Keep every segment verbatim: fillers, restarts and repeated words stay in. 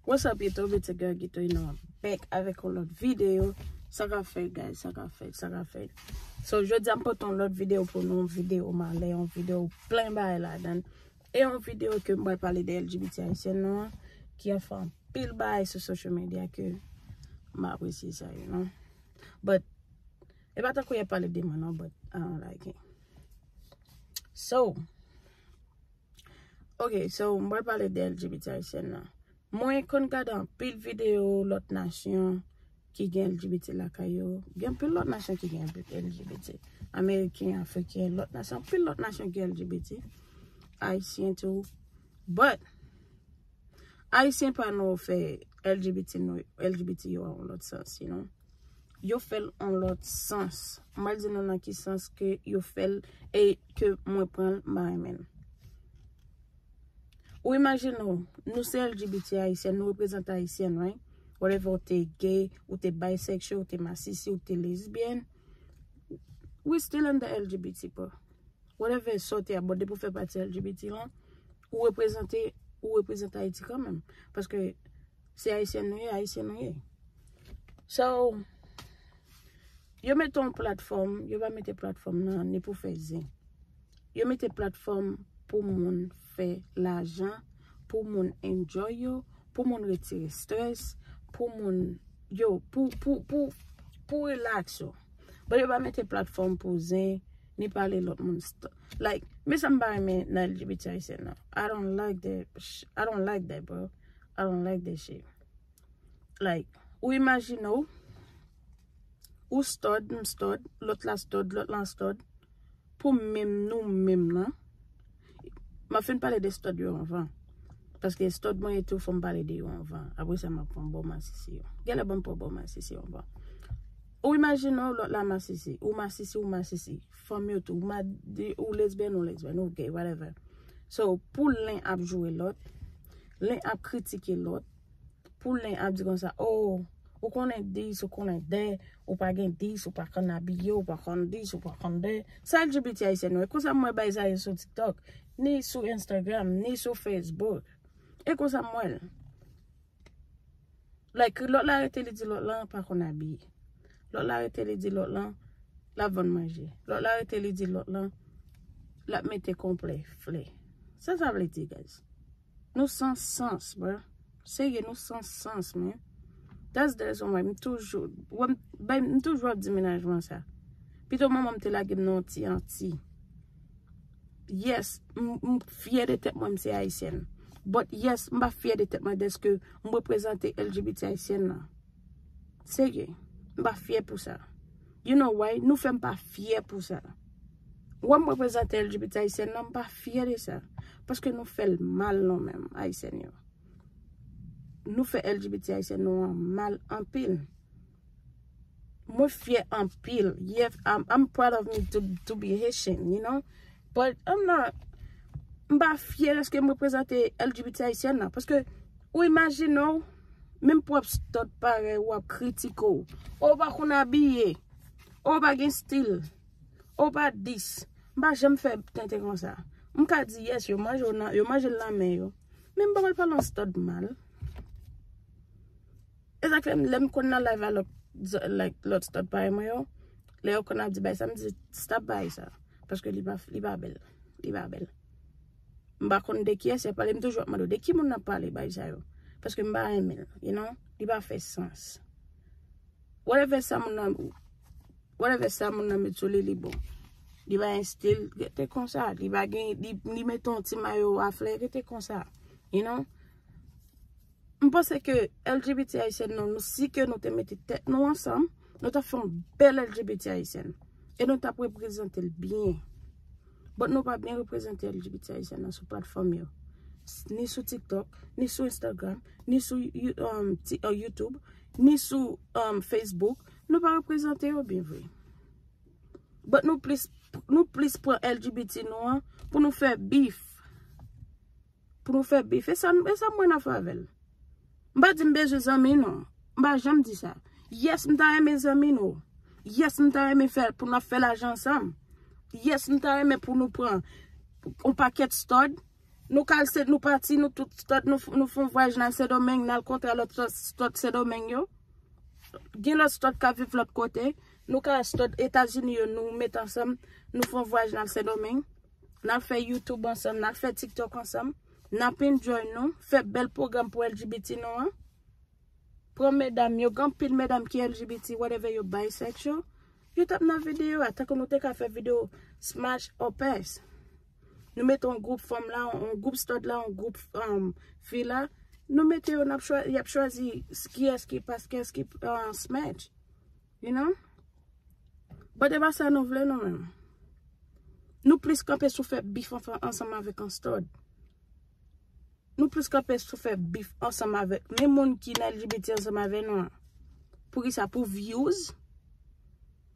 What's up, YouTube? It's your girl Gito, you know, I'm back avèk yon lòt videyo. Sa k ap fèt, guys? Sa k ap fèt? Sa k ap fèt? So, jodi a m pote yon lòt videyo pou nou, yon videyo malè, yon videyo plen bagay ladan. E yon videyo ke m pral pale de L G B T ayisyèn nou an, ki ap fè anpil bagay sou social media ke m apresye sa, you know. But, e pa tankou y ap pale de mwen, non, but I don't like it. So, Ok, so, m pral pale de L G B T ayisyèn nan. Mwen konn gade anpil videyo lòt nasyon ki gen L G B T lakay yo. Gen anpil lòt nasyon ki gen L G B T. Ameriken, Afriken, lòt nasyon, anpil lòt nasyon ki gen L G B T. Ayisyen tou. But, Ayisyen pa nou fè L G B T nou, L G B T yo an lòt sans, you know. Yo fè l an lòt sans. Mwen di nou nan ki sans ke yo fè l e ke mwen pran l, m pa renmen l. Ou imajine w, nou se L G B T ayisyèn, nou reprezante ayisyèn, right? Whatever, ou te gay, ou te bisexual, ou te masisi, ou te lesbyèn. We still in the L G B T, bro. Whatever sa w te a, but depi w fè pati L G B T lan, ou reprezante, ou reprezante Ayiti kanmenm. Paske se ayisyèn nou ye, ayisyen nou ye. So, yo mete yon platfòm, yo pa mete platfòm nan ni pou fè zen. Yo mete platfòm pou moun fè lajan, pou moun enjoy yo, pou moun retire strès, pou moun, yo, pou, pou, pou, pou relax yo. But yo pa mete platfòm pou zen, ni pale lòt moun. Like, men sa m pa renmen nan L G B T ayisyèn nan. I don't like that, I don't like that, bro. I don't like that shit. Like, ou imajine w, ou stud, m stud, lòt la stud, lòt la stud, pou menm nou menm nan. M ap fin pale de stud yo anvan. Paske stud mwen ye tou, fò m pale de yo anvan. Apre sa, m ap pran bò masisi yo. Genlè ban m pran bò masisi yo anvan. Ou imajine w, lòt la masisi, ou masisi, ou masisi. Fanm yo tou, ou, ma, ou lesbyèn, ou lesbyèn, ou gay, whatever. So, pou len ap joure lòt, len ap kritike lòt, pou len ap di konsa, oh, ou konnen dis, ou konnen dè, ou pa gen dis, ou pa konn abiye, ou pa konn dis, ou pa konn dè. Sa L G B T ayisyèn nou ye. Konsa m wè bagay sa yo sou TikTok, ni sou Instagram, ni sou Facebook. E konsa m wè l. Like, lòt la rete li di lòt lan pa konn abiye. Lòt la rete li di lòt lan l ap vann manje. Lòt la rete li di lòt lan l ap mete konplè flè. Sa sa vle di, guys? Nou san sans, bro. Serye, nou san sans, man. That's the reason why m toujou, wè m, bay, m toujou ap di menaj mwen sa. Pito manman m te lage m nan yon ti anti. Yes, m, m fyè de tèt mwen, m se ayisyèn. But yes, m pa fyè de tèt mwen dèske m reprezante L G B T ayisyèn nan. Serye, m pa fyè pou sa. You know why? Nou fè m pa fyè pou sa. Wè m reprezante L G B T ayisyèn nan, m pa fyè de sa. Paske nou fè l mal nou menm, ayisyèn yo. Nou fè L G B T ayisyèn nou an mal anpil. Mwen fyè anpil. Yes, I'm, I'm proud of me to, to be Haitian, you know? But I'm not, m pa fyè dèske m reprezante L G B T ayisyèn nan. Paske, ou imajine w, menm pwòp stud parèy ou ap kritike w. Ou pa konn abiye. Ou pa gen stil. Ou pa dis. M pa janm fè tenten konsa. M ka di, yes, yo manje w nan, yo manje l nan men yo. Men m pa pral pale yon stud mal. E sa k fè m, lè m konn nan live a lòt, like, lòt stud parèy mwen yo, lè yo konn ap di bagay sa, m di, stop bagay sa. Paske li pa, li pa bèl. Li pa bèl. M pa konn de kiyès y ap pale, m toujou ap mande w, de ki moun n ap pale bagay sa yo? Paske m pa renmen l, you know? Li pa fè sans. Whatever sa moun nan, whatever sa moun nan met sou li, li bon. Li pa gen stil, rete konsa. Li pa gen, li, li mete yon ti mayo a flè, rete konsa. You know? M panse ke L G B T ayisyèn nou, nou, si ke nou te mete tèt nou ansanm, nou t ap fè yon bèl L G B T ayisyèn. E nou t ap reprezante l byen. But nou pa byen reprezante L G B T ayisyèn nan sou platfòm yo. S-, ni sou TikTok, ni sou Instagram, ni sou You-, um, ti-, uh, YouTube, ni sou, um, Facebook. Nou pa reprezante yo byen vre. But nou plis, nou plis pran L G B T nou an pou nou fè bif. Pou nou fè bif. E sa, e sa mwen nan fè avè l. M pa di m bezwen zanmi nou. M pa janm di sa. Yes, m ta renmen zanmi nou. Yes, m ta renmen fè, pou n ap fè lajan ansanm. Yes, m ta renmen pou nou pran yon pakèt stud, Nou ka al Sen, nou pati, nou tout stud, nou, nou fè yon vwayaj nan Sendomeng, n al kontre lòt stud, stud Sendomeng yo. Gen lòt stud k ap viv lòt kote. Nou ka al stud Etazini yo, nou met ansanm, nou fè yon vwayaj nan Sendomeng. N al fè YouTube ansanm, n al fè TikTok ansanm. N ap enjoy nou, fè bèl pwogram pou L G B T nou an. Pran medam yo, gen anpil medam ki L G B T, whatever, yo bisexual. Yo t ap nan videyo a, tankou nou te ka fè videyo smash or pass. Nou mete yon gwoup fanm la, yon gwoup stud la, yon gwoup um, fi la. Nou mete yo, n ap chwa, y ap chwazi s- kiyès ki pass, kiyès ki uh, smash. You know? But e pa sa nou vle nou menm. Nou plis kanpe sou fè bif anfa- ansanm avèk yon stud. Nou plis kanpe sou fè bif ansanm avèk men moun ki nan L G B T ansanm avèk nou an. Poukisa? Pou views?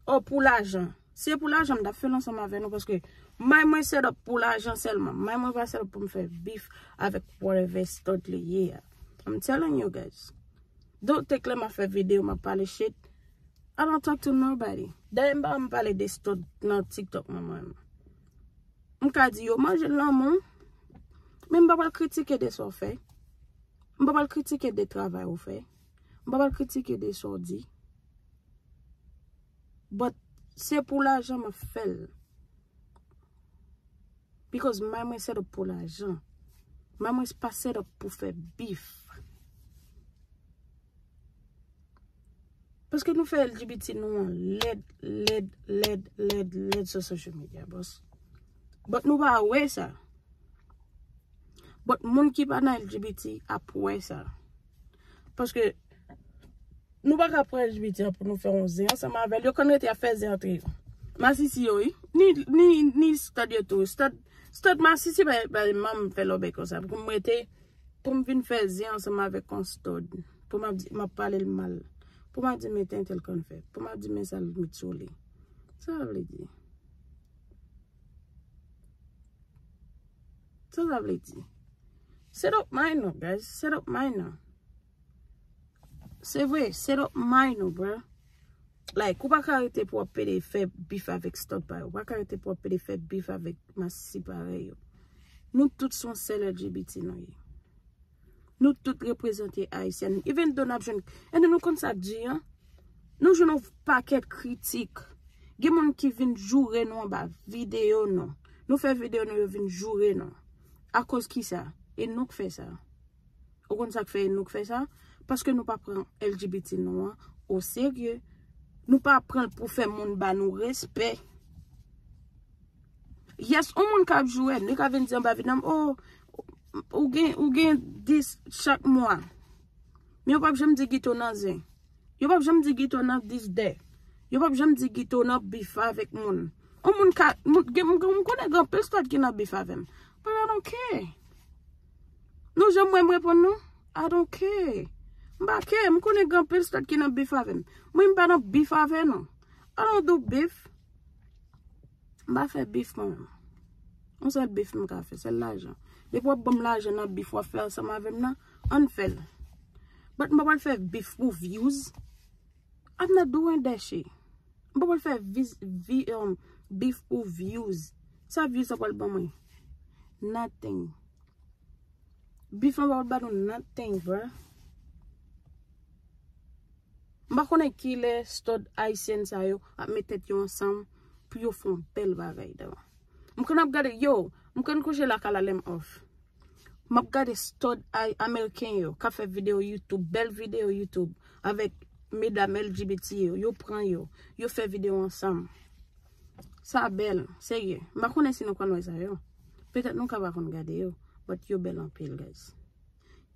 O pou lajan? Si e pou lajan, m t ap fè l ansanm avèk nou paske may mwen set up pou lajan sèlman. May mwen pa set up pou m fè bif avèk whatever stud li ye a. I'm telling you guys. Don't take lè m ap fè videyo, m ap pale shit. I don't talk to nobody. Dayè m pa m pale de stud nan TikTok mwen menm. M ka di yo manje lanmou, men m pa pral kritike de sa w fè. M pa pral kritike de travay ou fè. M pa pral kritike de sa w di. But se pou lajan m ap fè l. Because may mwen set up pou lajan. May mwen pa set up pou fè bif. Paske nou fè L G B T nou an lèd, lèd, lèd, lèd, lèd sou social media, boss. But nou pa wè sa. But moun ki pa nan L G B T ap wè sa. Paske nou pa ka pran L G B T an pou nou fè yon zen ansanm avè l. Yo konn rete ap fè zen antre yo. Masisi yo, wi. Ni, ni, ni stud yo tou. Stud, stud masisi, bay, bay, manm fè lòbèy konsa. Pou m rete, pou m vin fè zen ansanm avèk yon stud. Pou m ap di, m ap pale l mal. Pou m ap di, men tenten l konn fè. Pou m ap di, men sa l met sou li. Sa sa vle di? Sa sa vle di? Set up may nou, guys. Set up may nou. Se vre, set up may nou, bro. Like, ou pa ka rete pou ap pede fè bif avèk stud pa yo. Ou pa ka rete pou ap pede fè bif avèk masisi parèy yo. Nou tout se yon sèl L G B T nou ye. Nou tout reprezante Ayisyèn. Even though n ap jwenn, and nou konn sa k di an. Nou jwenn yon pakèt kritik. Gen moun ki vin joure nou anba videyo nou. Nou fè videyo nou, yo vin joure nou. Akoz ki sa? E nou k fè sa. Ou konn sa k fè e nou k fè sa? Paske nou pa pran L G B T nou an o serye. Nou pa pran l pou fè moun ba nou respè. Yes, yon moun ka ap joure m, li ka vin di anba videyo m, oh, ou gen, ou gen dis chak mwa. Men yo p ap janm di Gito nan zen. Yo p ap janm di Gito nan dis dè. Yo p ap janm di Gito nan bif avèk moun. Yon moun ka, moun, gen, moun, moun konnen gen anpil stud ki nan bif avè m. But I don't care. Nou janm wè m reponn nou? I don't care. M pa care. M konnen gen anpil stud ki nan bif avè m. Mwen, m pa nan bif avè nou. I don't do beef. M pa fè bif mwen menm. Yon sèl bif m ka fè, sèl lajan. Depi w ap ban m lajan nan bif w ap fè ansanm avè m nan, ann fè l. But m pa pral fè bif pou views. I'm not doing that shit. M pa pral fè vis, vi, um, bif pou views. Sa views sa pral ban mwen? Nothing. Bif lan pa pral ba nou nothing, bro. M pa konnen kilè stud ayisyen sa yo ap met tèt yo ansanm pou yo fè yon bèl bagay devan. M konn ap gade, yo, m konn kouche lakay la lè m off. M ap gade stud ay, ameriken yo k ap fè videyo YouTube, bèl videyo YouTube avèk medam L G B T yo, yo pran yo, yo fè videyo ansanm. Sa bèl, serye. M pa konnen si nou konn wè sa yo. Petèt nou ka pa konn gade yo, but yo bèl anpil, guys.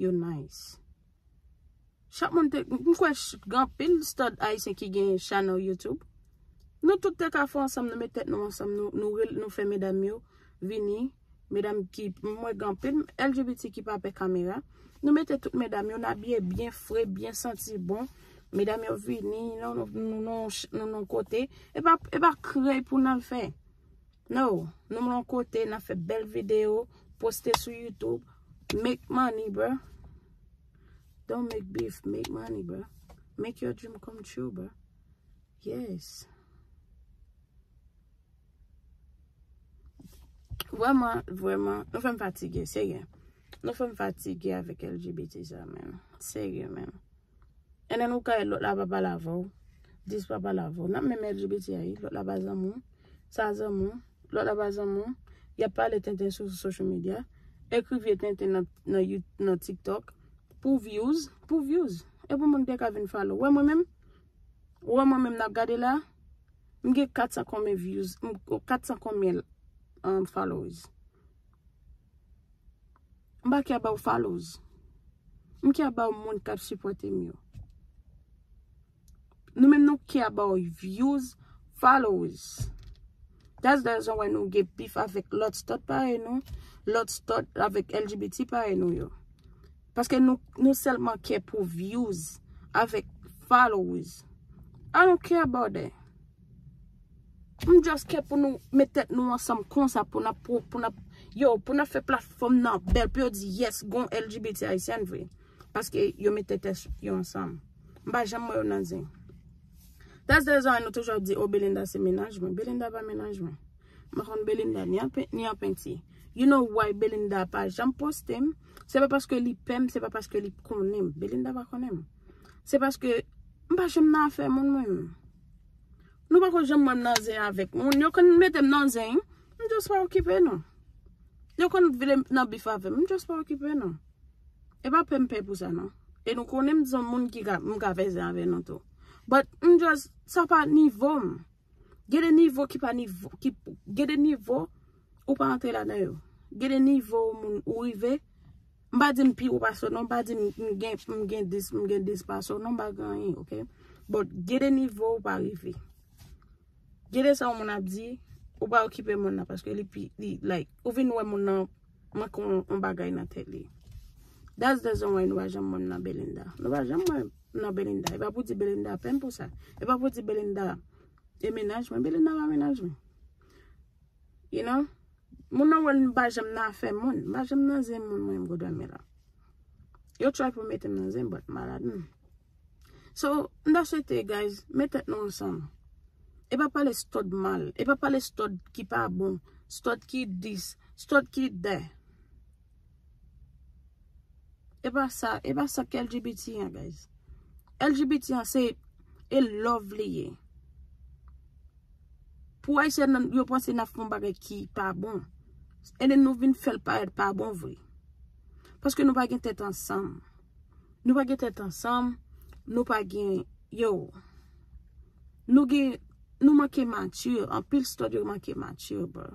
Yo nice. Chak moun te, m kwè ch- gen anpil stud ayisyen ki gen channel YouTube. Nou tout te ka fè ansanm, nou met tèt nou ansanm, nou, nou, rel- nou fè medam yo vini. Medam ki, m wè gen anpil L G B T ki pa pè kamera. Nou mete tout medam yo, n abiye byen fre, byen santi bon. Medam yo vini, nou, nou, nou, nou, nou, nou kote. E pa, e pa krèy pou n al fè. No, nou nan kote, n ap fè bèl videyo, poste sou YouTube. Make money, bro. Don't make beef, make money, bro. Make your dream come true, bro. Yes. Vrèman, vrèman, nou fè m fatige, serye. Nou fè m fatige avèk L G B T sa, menm. Serye, menm. And then ou ka lòt la pa pale avè w. Dis pa pale avè w. N ap menm L G B T I, lòt la pa zanmi w. Sa zanmi w. Lòt la pa zanmi w. Y ap pale tenten sou social media. Ekri vye tenten nan, nan, You- nan TikTok. Pou views. Pou views. E pou moun te ka vin follow. Wè mwen menm. Wè mwen menm n ap gade la. M gen kat san konbyen views. M, kat san konbyen um, followers. M pa care about follows. M care about moun k ap sipòte m yo. Nou menm nou care about views, follows. That's the reason why nou gen beef avèk lòt stud parèy nou, lòt stud avèk L G B T parèy nou yo. Paske nou, nou sèlman care pou views avèk followers. I don't care about that. M just care pou nou met tèt nou ansanm konsa pou n ap pou, pou n ap yo, pou n ap fè platfòm nan bèl pou yo di yes, gon L G B T ayisyen vre. Paske yo met tèt yo ansanm. M pa janm wè yo nan zen. That's the reason why nou toujou ap di, oh, Belinda se mennaj mwen. Belinda pa mennaj mwen. M pa konn Belinda ni an pen- ni an penti. You know why Belinda pa janm poste m? Se pa paske li pè m, se pa paske li konnen m. Belinda pa konnen m. Se paske m pa janm nan afè moun mwen menm. Nou pa konn janm mwen nan zen avèk moun. Yo konn mete m nan zen. M just pa okipe nou. Yo konn vle nan beef avè m. M just pa okipe nou. E pa pè m pè pou sa non. E nou konnen m se yon moun ki ka, m ka fè zen avè nou tou. But m just, sa pa nivo m. Gen de nivo ki pa nivo, ki, gen de nivo ou pa antre ladan yo. Gen de nivo moun ou rive. M pa di m pi wo pase w non, m pa di m, m gen, m gen dis, m gen dis pase w non, m pa gen anyen, oke? But gen de nivo ou pa rive. Gen de sa yon moun ap di, ou pa okipe moun nan paske li pi, li, like, ou vin wè moun nan manke yon, yon bagay nan tèt li. That's the reason why nou pa janm wè m nan Belinda. Nou pa janm wè m nan Belinda. E pa pou di Belinda pè m pou sa. E pa pou di Belinda e mennaj mwen. Belinda pa mennaj mwen. You know? Moun nan wè m pa janm nan afè moun. M pa janm nan zen moun mwen m go dòmi la. Yo try pou mete m nan zen, but m pa ladan. So, m ta swete, guys, met tèt nou ansanm. E pa pale stud mal. E pa pale stud ki pa bon. Stud ki dis. Stud ki dè. E pa sa, e pa sa k L G B T an, guys. L G B T an se e love li ye. Pou Ayisyen nan, yo panse n ap fè yon bagay ki pa bon. And then nou vin fè l parèt pa bon vre. Paske nou pa gen tèt ansanm. Nou pa gen tèt ansanm. Nou pa gen, yo. Nou gen, nou manke mature. Anpil stud yo manke mature, bro.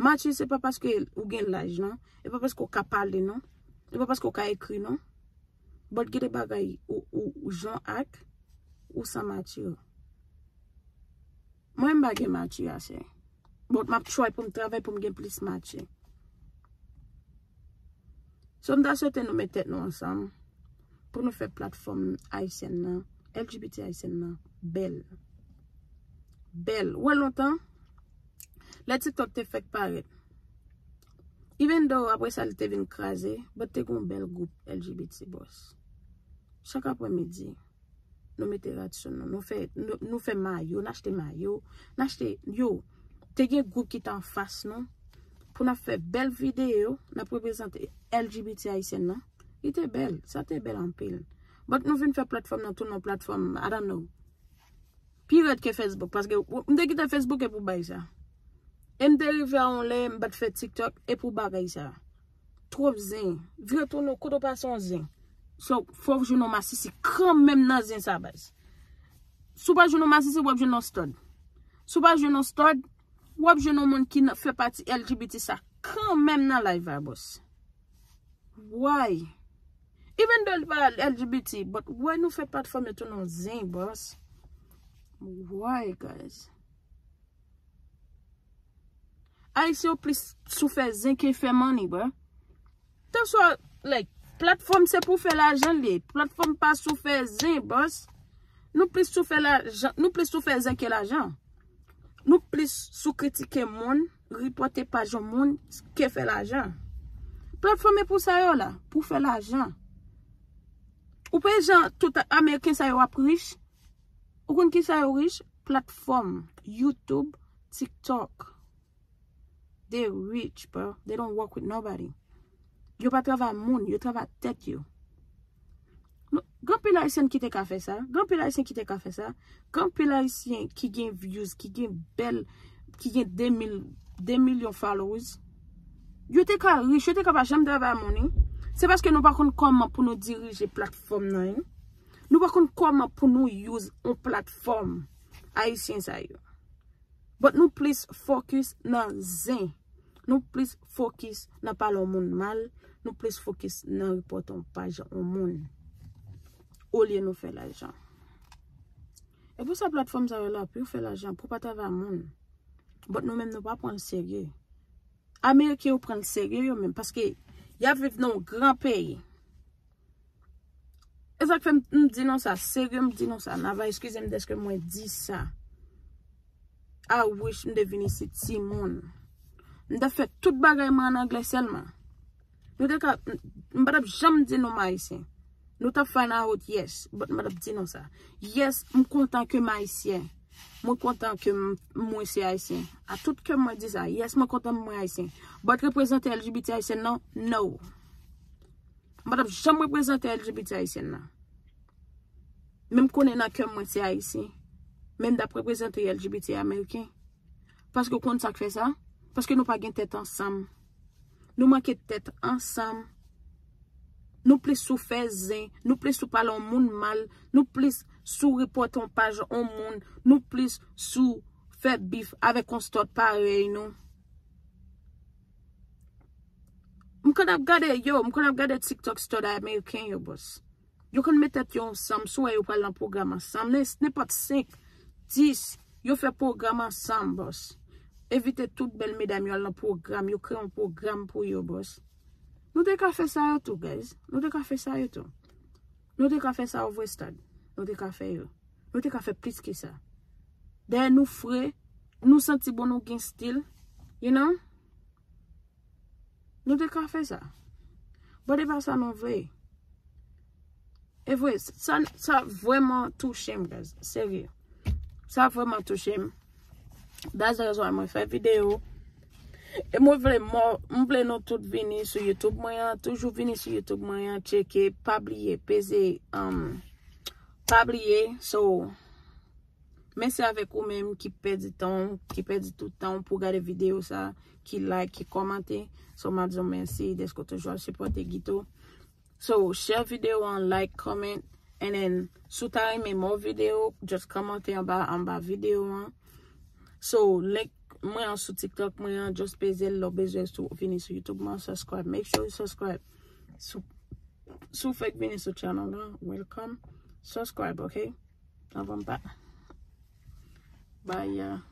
Mature se pa paske ou gen laj non. E pa paske ou ka pale non. E pa paske ou ka ekri non. But gen de bagay ou, ou, ou jan ak, ou san mature. Mwen m pa gen mature ase. But m ap try pou m travay pou m gen plis mature. So m ta swete nou met tèt nou ansanm pou nou fè platfòm ayisyèn nan, L G B T ayisyèn nan bèl. Bèl. Ou wè lontan, lè TikTok te fèk parèt. Even though apre sa li te vin kraze, but te gon bèl gwoup L G B T boss. Chak aprè midi, nou mete rad sou nou. Nou fè, nou, nou fè mayo, n achte mayo, n achte, yo, te gen gwoup ki te anfas nou, pou n ap fè bèl videyo, n ap reprezante L G B T ayisyèn nan. Li te bèl, sa te bèl anpil. But nou vin fè platfòm nan tounen yon platfòm, I don't know. Pi rèd ke Facebook, paske w- m te kite Facebook e pou bagay sa. E m te rive a yon lè, m pa t fè TikTok e pou bagay sa. Twòp zen. Vire tounen, kote w pase yon zen. So, fò w jwenn yon masisi kanmenm nan zen sa, baz. Si w pa jwenn yon masisi, w ap jwenn yon stud. Si w pa jwenn yon stud, w ap jwenn yon moun ki nan- fè pati L G B T sa kanmenm nan live a, boss. Why? Even though li pa L G B T, but why nou fè platfòm yo tounen yon zen, boss? Why, guys? Ayisyen yo plis sou fè zen ke fè money, bro. That's why, like, platfòm se pou fè lajan li ye. Platfòm pa sou fè zen, boss. Nou plis sou fè lajan, nou plis sou fè zen ke lajan. Nou plis sou kritike moun, ripòte paj yon moun ke fè lajan. Platfòm e pou sa yo la, pou fè lajan. Ou pa jan tout Ameriken sa yo ap rich. Ou konn ki sa yo rich? Platfòm, YouTube, TikTok. They rich, bro. They don't work with nobody. Yo pa travay moun, yo travay tèt yo. Gen anpil Ayisyen ki te ka fè sa. Gen anpil Ayisyen ki te ka fè sa. Gen anpil Ayisyen ki gen views, ki gen bèl, ki gen de mil, de milyon followers. Yo te ka rich, yo te ka pa janm travay moun. Se paske nou pa konn kòman pou nou dirije platfòm nan. Nou pa konn kòman pou nou use yon platfòm ayisyen sa yo. But nou plis focus nan zen. Nou plis focus nan pale yon moun mal. Nou plis focus nan repòte yon paj yon moun. Olye nou fè lajan. E pou sa platfòm sa yo la, pou yo fè lajan, pou pa travay moun. But nou menm nou pa pran l serye. Ameriken yo pran l serye yo menm, paske y ap viv nan yon gran peyi. E sa k fè m, m di nou sa, serye m di nou sa. N a va eskize m dèske mwen di sa. I wish m te vin isit timoun. M t ap fè tout bagay mwen an anglè sèlman. Nou te ka, m, m pa t ap janm di nou m ayisyen. Nou t ap find out, yes, but m pa t ap di nou sa. Yes, m kontan ke m ayisyen. Mwen kontan ke m, mwen se ayisyen. A tout kè mwen di sa. Yes, mwen kontan mwen ayisyen. But reprezante L G B T ayisyen nan, no. Mwen pa t ap janm reprezante L G B T ayisyen nan. Men m konnen nan kè mwen se ayisyen. Men m t ap reprezante L G B T ameriken. Paske w konn sa k fè sa? Paske nou pa gen tèt ansanm. Nou manke tèt ansanm. Nou plis sou fè zen, nou plis sou pale yon moun mal, nou plis sou repòte yon paj yon moun, nou plis sou fè bif avèk yon stud parèy nou. M konn ap gade yo, m konn ap gade TikTok stud ameriken yo, bòs. Yo konn met tèt yo ansanm, si w wè yo pral nan pwogram ansanm, nenpòt senk, dis, yo fè pwogram ansanm, bòs. Envite tout bèl medam yo al nan pwogram, yo kreye yon pwogram pou yo, bòs. Nou te ka fè sa yo tou, guys. Nou te ka fè sa yo tou. Nou te ka fè sa yo vre, stud. Nou te ka fè yo. Nou te ka fè plis ke sa. Dèyè nou fre, nou santi bon, nou gen stil, you know? Nou te ka fè sa. But e pa sa nou vle. E vre, sa, sa vrèman touche m, guys. Serye. Sa vrèman touche m. That's the reason why mwen fè videyo. E mwen vle mò, m vle nou tout vini sou YouTube mwen an. Toujou vini sou YouTube mwen an. Tcheke, pa bliye, peze, um, pa bliye. So, mèsi avèk ou menm ki pèdi tan w, ki pèdi tout tan w pou gade videyo sa, ki like, ki kòmante. So, m ap di w mèsi dèske w toujou ap sipòte Guito. So, share videyo an, like, comment, and then, si w ta renmen mò videyo, just kòmante anba, anba videyo an. So, link mwen an sou TikTok mwen an, just peze l, lè w bezwen sou, vini sou YouTube mwen, subscribe. Make sure you subscribe. Si w, si w fèk vini sou channel lan, welcome. Subscribe, ok? Anvan m pa. Bye, yeah.